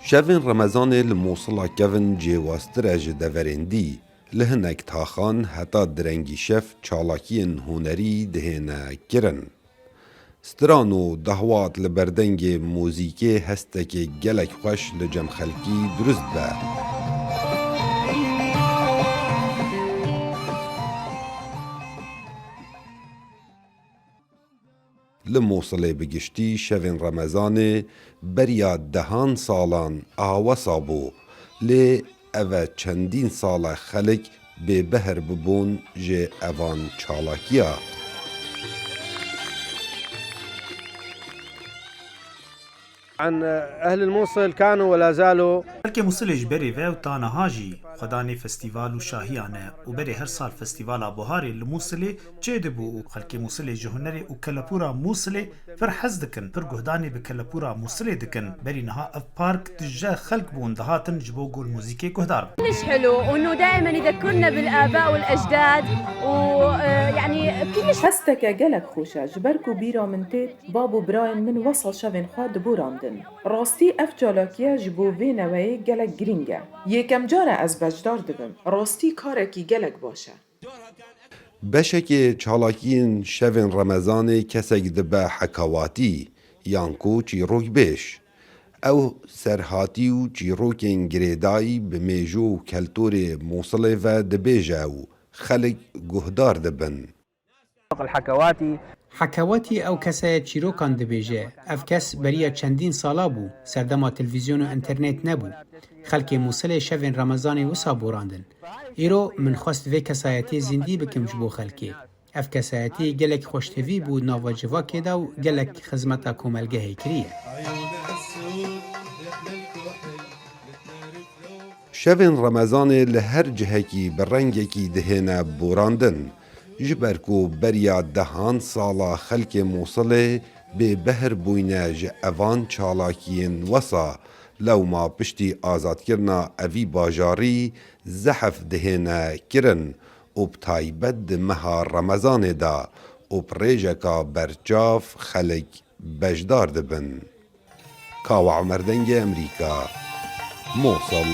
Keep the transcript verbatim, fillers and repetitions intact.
Şevên Remezanê li Mûsila kevin cêwaztir e ji deverên dî. Li hinek taxan heta direngî şev çalakiyên hunerî dihêne kirin. Stran û dehwat li berdengê muzîkê hestekê gelek xweş li cem xelkî dirust be. Li Mûsilê bi giştî şevên Remezanê beriya dehan salan a wesa bû, lê ev e çendîn sal e xelk bêbehr bibûn ji evan çalakiya. عن أهل الموصل كانوا ولا زالوا. Xelkê Mûsilê ji berê ve û ta niha jî xwedanê festîval û şahiyan e û berê her sal festîvala buharê li Mûsilê çêdibû û xelkê Mûsilê ji hunerê û kelepûra Mûsilê pir hez dikin, pir guhdanê bi kelepûra Mûsilê dikin. Berî niha ev park tije xelk bûn dihatin ji bo ku li muzîkê guhdar bin. كلش حلو، وانه دائما يذكرنا بالاباء والاجداد، ويعني كلش Hesteke gelek xweş e, ji ber ku bîra min tê, bab û birayên min wesa şevên xwe diborandin. Rastî ev çalakiye ji bo vê neweyê gelek girîng e. Yekemcar e ez beşdar dibim. Rastî karekî gelek baş e. Beşekê çalakiyên şevên Remezanê kesek dibe hekawatî yan ku çîrokbêj. Ew serhatî û çîrokên girêdayî bi mêjo û keltorê Mûsilê ve dibêje û xelk guhdar dibin. الحكواتي Hekewatî ew kese ye çîrokan dibêje. Ev kes beriya çendîn sala bû, serdema televîzyon û înternet nebû. Xelkê Mûsilê şevên Remezanê wisa borandin. Îro min xwest vê kesayetiyê zîndî bikim ji bo xelkê. Ev kesayetî gelek xweştevî bû nava civakê de û gelek xizmeta komelgehê kiriye. Şevên Remezanê li her cihekî bi rengekî dihêne borandin. Ji ber ku beriya dehan sala xelkê Mûsilê bêbehr bûyne ji evan çalakiyên wesa, lewma piştî azadkirina evî bajarî zehf dihêne kirin û bi taybet di meha Remezanê de û bi rêjeka berçav xelk beşdar dibin. Kawa Omer Dengê Emerîka, Mosul.